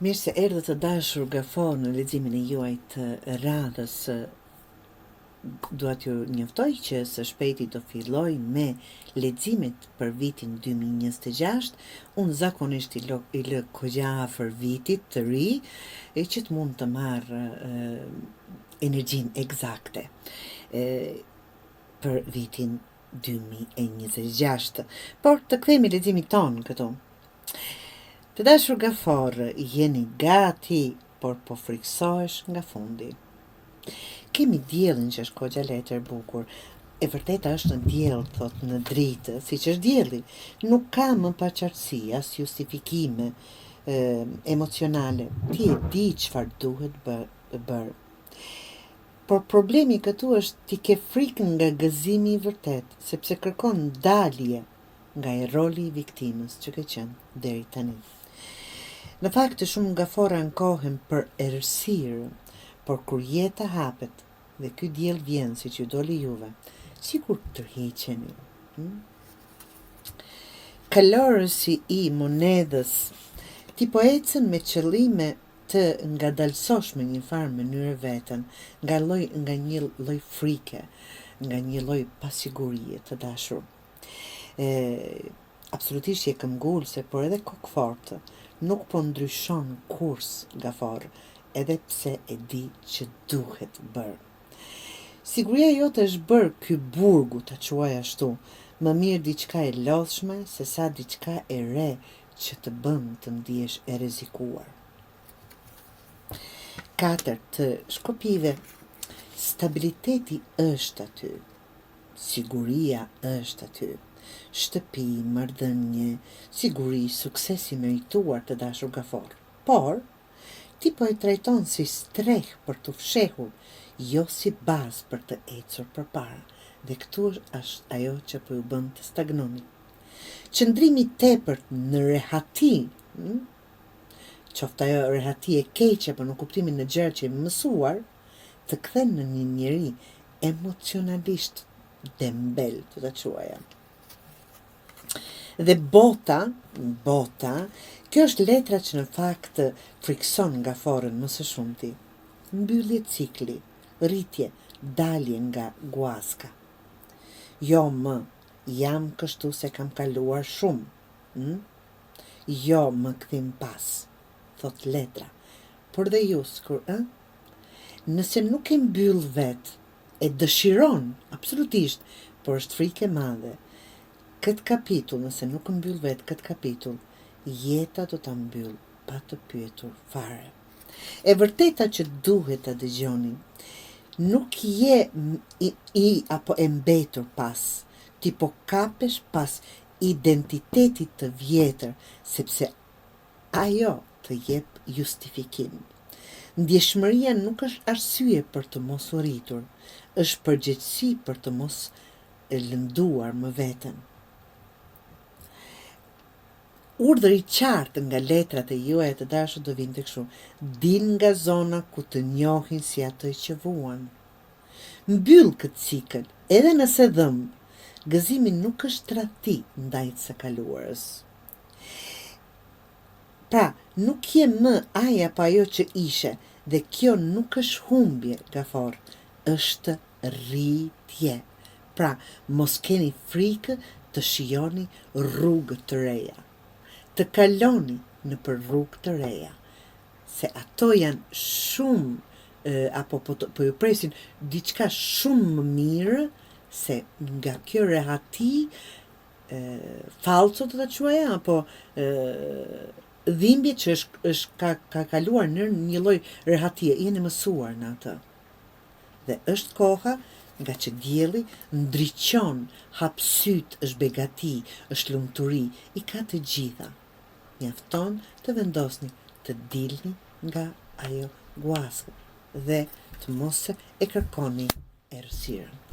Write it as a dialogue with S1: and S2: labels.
S1: Mirë se erdhët të dashur Gaforrë në leximin e juaj të radhës. Dua t'ju njoftoj që së shpejti do filloj me leximet për vitin 2026. Unë zakonisht i lë, i lë kogja afër vitit të ri, e që të mund të marr energjinë ekzakte e, për vitin 2026. Por të kthehemi leximit tonë këtu. Të dashur Gaforrë, jeni gati, por po frikësohesh nga fundi. Kemi diellin që është kogja letër e bukur. E vërteta është në diell, thotë në dritë, siç është dielli. Nuk ka më paqartësi, as justifikime e, emocionale. Ti e di çfarë duhet bërë. Por problemi këtu është ti ke frikë nga gëzimi i vërtetë, sepse kërkon dalje nga ai roli i viktimës që ke qenë deri tani. Në fakt, shumë gaforre ankohen për errësirë, por kur jeta hapet dhe ky diell vjen siç ju doli juve, sikur tërhiqeni. Hm? Kalorësi i monedhës, ti po ecën me qëllime të ngadalësosh në një farë mënyre veten, nga lloj nga një lloj frike, nga një lloj pasigurie të dashur. E, absolutisht je këmbgulëse, por edhe kokëfortë. Nuk po ndryshon kurs Gaforrë, edhe pse e di që duhet bërë. Siguria jote është bërë ky burgu, ta quaj ashtu, më mirë diçka e lodhshme se sa diçka e re që të bën të ndihesh e rrezikuar. 4 të shkopinjve, stabiliteti është aty. Siguria është aty. Shtëpi, marrëdhënie, siguri, sukses i merituar të dashur Gaforrë. Por, ti po e trajton si strehë për t'u fshehur, jo si bazë për të ecur përpara. Dhe këtu është ajo që po ju bën të stagnoni. Qëndrimi i tepërt në rehati, hm? qoftë ajo rehati e keqe, por në kuptimin në gjërat që jemi mësuar, të kthen në një njeri emocionalisht dembel, do ta quaja. Dhe bota, bota, kjo është letra që në fakt frikëson gaforren më së shumti. Mbyllje cikli, rritje, dalje nga guaska. Jo më, jam kështu se kam kaluar shumë. Hm? Jo më kthim pas, thotë letra. Por dhe ju, skur, ë? Nëse nuk e mbyll vetë, e dëshiron, absolutisht, por është frikë e madhe. Këtë kapitull, nëse nuk mbyll vetë këtë kapitull, jeta do ta mbyll pa të pyetur fare. E vërteta që duhet ta dëgjoni, nuk je i, i apo e mbetur pas, ti po kapesh pas identitetit të vjetër, sepse Ajo të jep justifikim. Ndjeshmëria nuk është arsye për të mos u rritur, është përgjegjësi për të mos e lënduar më veten. Urdhër i qartë nga letrat e juaja të dashur do vinte kështu, dil nga zona ku të njohin si atë që vuan. Mbyll këtë cikël, edhe nëse dhëmb, gëzimi nuk është tradhti ndaj së kaluarës. Pra, nuk je më ai apo ajo që ishe dhe kjo nuk është humbje, Gaforrë, është rritje. Pra, mos keni frikë të shijoni rrugë të reja. Të kaloni nëpër rrugë të reja, se ato janë shumë apo po, po ju presin diçka shumë më mirë se nga kjo rehati fallco do ta quaja apo dhimbje që është është ka ka kaluar në një lloj rehatie, jeni mësuar në atë. Dhe është koha nga që dielli ndriçon, hap sytë, është begati, është lumturi, i ka të gjitha. Mjafton të vendosni të dilni nga ajo guaskë dhe të mos e kërkoni errësirën.